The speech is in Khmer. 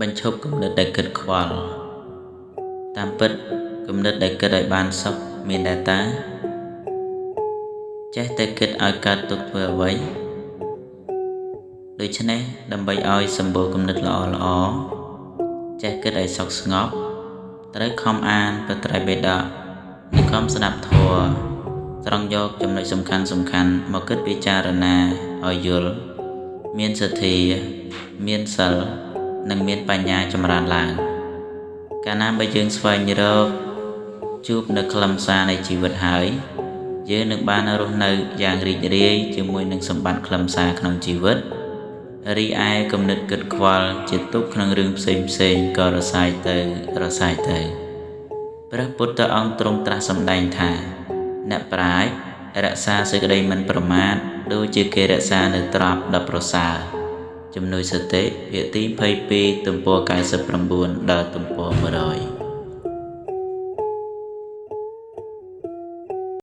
បញ្ឈប់គំនិតដែលគិតខ្វល់តាមពិតគំនិតដែលគិតឲ្យបានសុខមានដែរតាចេះតែគិតឲ្យកើតទុក្ខធ្វើអ្វីដូច្នេះដើម្បីឲ្យសម្បូរគំនិតល្អល្អចេះគិតឲ្យសុខស្ងប់ត្រូវខំអានព្រះត្រៃបិដកនិងខំស្ដាប់ធម៌ត្រង់យកចំណុចសំខាន់សំខាន់មកគិតពិចារណាឲ្យយល់មានសទ្ធាមានសិលនិងមានបញ្ញាចម្រើនឡើងកាលណាបើយើងស្វែងរកជួបនៅខ្លឹមសារនៃជីវិតហើយយើងនឹងបានរស់នៅយ៉ាងរីករាយជាមួយនឹងសម្បត្តិខ្លឹមសារក្នុងជីវិតរីឯគំនិតគិតខ្វល់ជាទុក្ខក្នុងរឿងផ្សេងផ្សេងក៏រសាយទៅរសាយទៅព្រះពុទ្ធអង្គទ្រង់ត្រាស់សម្ដែងថាអ្នកប្រាជ្ញរក្សាសេចក្តីមិនប្រមាទដូចជាគេរក្សានៅទ្រព្យដ៏ប្រសើរជំនួយសតិភាគទី22ទំព័រ99ដល់ទំព័រ100។